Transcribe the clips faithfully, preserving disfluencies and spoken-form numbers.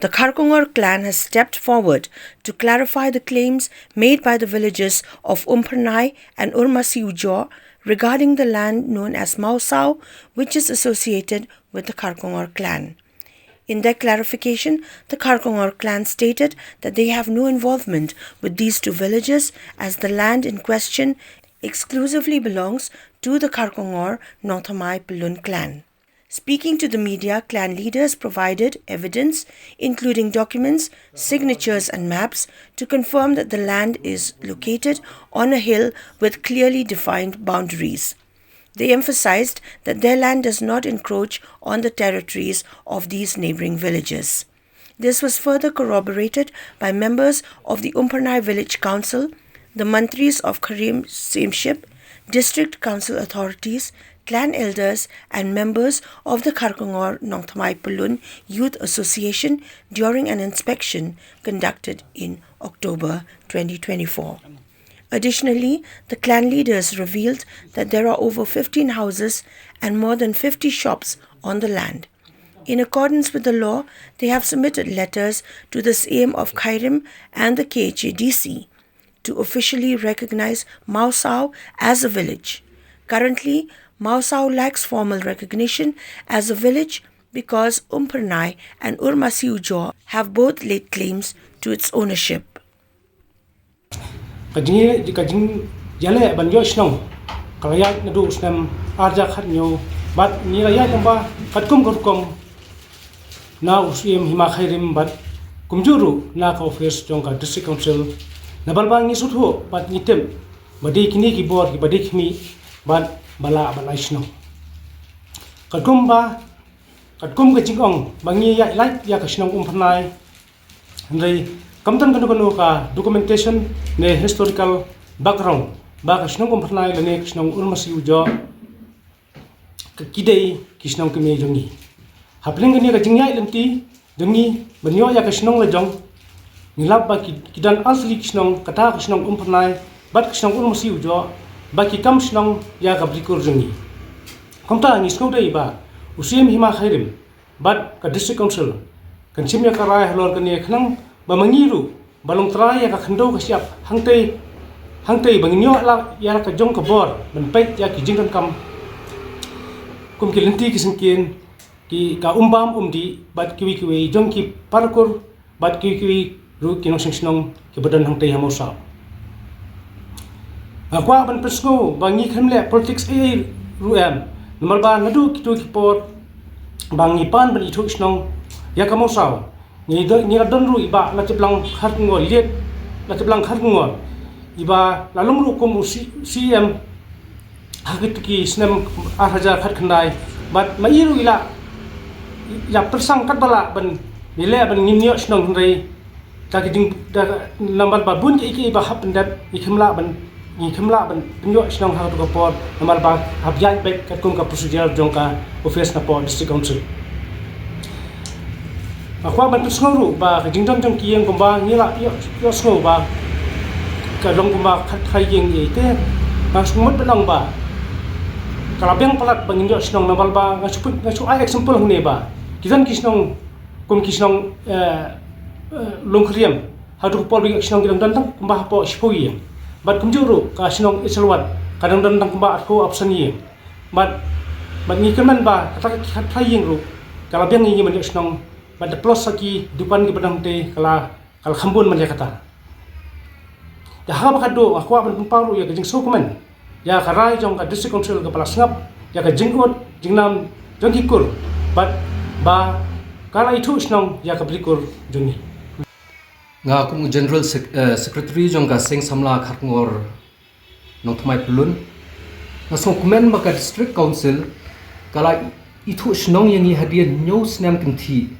The Kharkongor clan has stepped forward to clarify the claims made by the villages of Umphyrnai and Urmasiwjoh regarding the land known as Mausau, which is associated with the Kharkongor clan. In their clarification, the Kharkongor clan stated that they have no involvement with these two villages, as the land in question exclusively belongs to the Kharkongor Nongthymmai Pyllun clan. Speaking to the media, clan leaders provided evidence, including documents, signatures, and maps, to confirm that the land is located on a hill with clearly defined boundaries. They emphasized that their land does not encroach on the territories of these neighboring villages. This was further corroborated by members of the Umphyrnai Village Council, the Mantris of Kharim Siemship, district council authorities, clan elders, and members of the Kharkongor Nongthymmai Pyllun Youth Association during an inspection conducted in October twenty twenty-four. Additionally, the clan leaders revealed that there are over fifteen houses and more than fifty shops on the land. In accordance with the law, they have submitted letters to the Syiem of Khyrim and the K H A D C to officially recognize Mausau as a village. Currently, Mausau lacks formal recognition as a village because Umphyrnai and Urmasiwjoh have both laid claims to its ownership. Ka jing, ka jingïaleh ban ïoh shnong ka la ïaid naduh u snem ar hajar khathynñiew bad ngi la ïaid lyngba katkum ka rukom na u Syiem Hima Khyrim bad kumjuh ruh na ka office jong ka District Council, namar ba ngi sngewthuh bad ngi tip ba dei kine ki bor kiba dei khmih bad ba lah ban ai shnong. Katkum ba, katkum ka jingong ba ngi ïaid lait ïa ka shnong Umphyrnai, hynrei kam don kano kano ka documentation ne historical background ba ka shnong Umphyrnai lane ka shnong Urmasiwjoh ki dei ki shnong kmie jong ngi. Hapdeng kane ka jingïaid lynti jong ngi ban ïoh ïa ka shnong la jong, ngi lap ba ki, ki don ar tylli ki shnong, kata ka shnong Umphyrnai bad ka shnong Urmasiwjoh ba ki kam shnong ïa ka Bri Kur jong ngi. Kumta ngi sngewdei ba u Syiem Hima Khyrim bad ka District Council kan shim ïa ka rai halor kane khnang ba ma ngi ruh ba long trai ïa ka khyndew ka shyiap hangtei, hangtei ba ngin ïoh la ïa la ka jong ka bor ban peit ïa ki jingdonkam kum ki lynti ki syngkien, ki ka umbam umdih bad kiwei kiwei jong ki para kur bad kiwei kiwei ruh ki nongshong shnong kiba don hangtei ha Mausau. Nga kwah ban pynsngew ba ngi khlem leh politics ei ei ruh em, namar ba naduh kito ki por ba ngi pan ban ithuh shnong ïa ka Mausau, ngi don, ngi la don ruh i Bah Latiplang Kharkongor, Late Latiplang Kharkongor, iba la long ruh kum u C-, C E M ha kito ki snem ar hajar khatkhyndai. Bad ma i ruh i la, i la pyrsang katba lah ban ïaleh ban ngin ïoh shnong, hynrei ka ki jing, da, namar ba bun kiei kiei ba hap pyndep, ngi khlem lah ban, ngi khlem lah ban pynïoh shnong ha kato ka por namar ba hap ïaid beit katkum ka procedure jong ka office napoh District Council. Nga kwah ban pynsngew ruh ba ka jingdon jong ki ïing kumba ngi la ïoh, ïohsngew ba ka long kumba khatphra ïing, ïa te nga sngewmut ban ong ba ka la biang palat ba ngin ïoh shnong, namar ba nga shu pyn-, nga shu ai example hangne ba ki don ki shnong kum ki shnong, eh, eh, Longkhyriem, ha kato ka por ba ki shnong ki dang don tang kumba hapoh shiphew ïing. Bad kumjuh ruh ka shnong Iselwat ka dang don tang kumba arphew arphew san ïing. Bad, bad ngi kyrmen ba kata ka khatphra ïing ruh ka la biang ïa ngi ban ïoh shnong, bad da plus sa ki dukan kiba dang te ka la, ka la kham bun ban ïa kata. Te ha kaba khatduh nga kwah ban pynpaw ruh ïa ka jingsngewkmen ïa ka rai jong ka District Council kaba la sngap ïa ka jingud jingnam jong ki kur bad ba ka la ithuh shnong ïa ka Bri Kur jong ngi. Nga kum u General Sec-, eh, Secretary jong ka Seng Samla Kharkongor Nongthymmai Pyllun, nga sngewkmen ba ka District Council ka la ithuh shnong ïa ngi hadien hynñiew snem kynthih.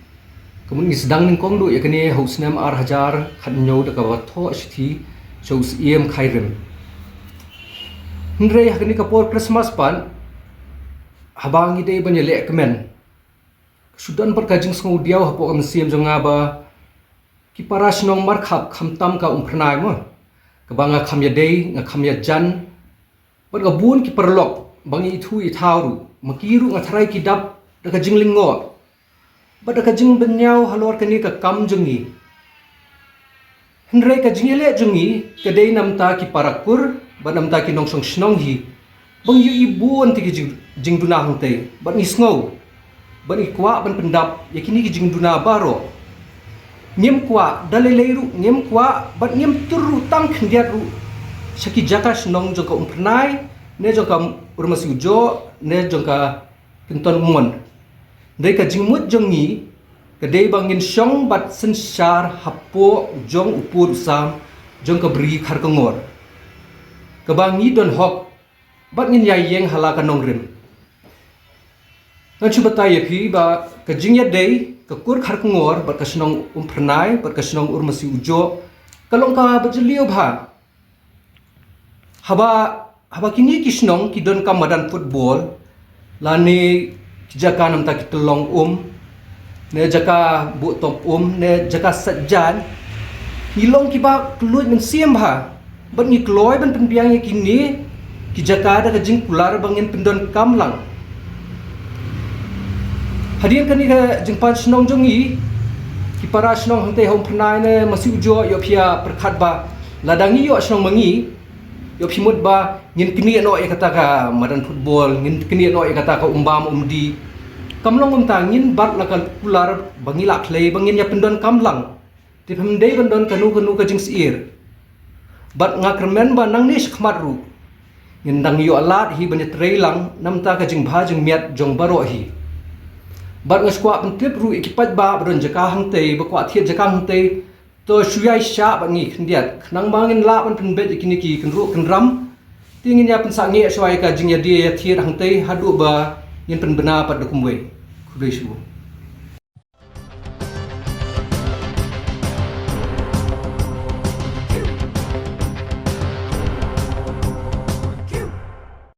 Ka mut ngi sdang nyngkong duh ïa kane ha u snem ar hajar khathynñiew da kaba thoh shithi sha u Syiem Khyrim. Hynrei ha kane ka por Christmas pat, haba ngi dei ban ïaleh kmen, ka shu don pat ka jingsngewdiaw hapoh ka mynsiem jong nga ba ki para shnong markhap khamtam ka Umphyrnai mo, kaba nga kham ïadei, nga kham ïajan, bad ka bun ki paralok ba ngi ithuh ithaw ruh, ma ki ruh nga tharai ki dap da ka jinglyngngoh. bad da ka jingbynñiaw halor kane ka kam jong ngi. Hynrei ka jingïaleh jong ngi ka dei namta ki para kur bad namta ki nongshong shnong hi ba ngi ïohi bun te ki jing, jingduna hangtei bad ngi sngew bad ngi kwah ban pyndap ïa kine ki jingduna baroh. Ngim kwah da lei lei ruh, ngim kwah bad ngim tur ruh tang khyndiat ruh sha ki jaka shnong jong ka Umphyrnai, ne jong ka Urmasi Ujoh, ne jong ka Kynton Umon. Hynrei ka jingmut jong ngi ka dei ba ngin shong bad synshar hapoh jong u pud u sam jong ka Bri Kharkongor, kaba ngi don hok bad ngin ïa ïeng ha la ka nongrim. Ngan shu batai ïa phi ba ka jingïadei ka kur Kharkongor bad ka shnong Umphyrnai bad ka shnong Urmasi Ujoh ka long kaba jylliew bha. Haba, haba kine ki shnong ki donkam madan football, lane ki jaka namta ki tyllong um, ne jaka buh top um, ne jaka sait jaiñ, ngi long kiba kylluid mynsiem bha bad ngi kloi ban pynbiang ïa kine ki jaka da ka jingkular ba ngin pyndonkam lang. Hadien kane ka jingpan shnong jong ngi, ki para shnong hangtei ha Umphyrnai ne Masi Ujoh, ïoh phi ïa pyrkhat ba lada ngi ïoh shnong ma ngi, ïoh phi mut ba ngin knieh noh ïa kata ka madan football, ngin knieh noh ïa kata ka umbam umdih. Kam long kumta, ngin bat la ka kular ba ngi lah khlei ba ngin ïa pyndonkam lang. Te phim dei ban don kano kano ka jingsyier. Bad nga kyrmen ba nangne shakhmat ruh ngin dang ïoh lad hi ban ïatrei lang namta ka jingbha jingmiat jong baroh hi. Bad nga shu kwah pyntip ruh ïa ki paidbah ba don jaka hangtei, ba kwah thied jaka hangtei, to shu ïaishah bad ngi khyndiat khnang ba ngin lah ban pynbeit ïa kine ki kynruh kynram. Te ngin ïa pynsangeh shuwa ïa ka jingïadie ïathied hangtei haduh ba ngin pynbna pat da kumwei. Khublei shibun.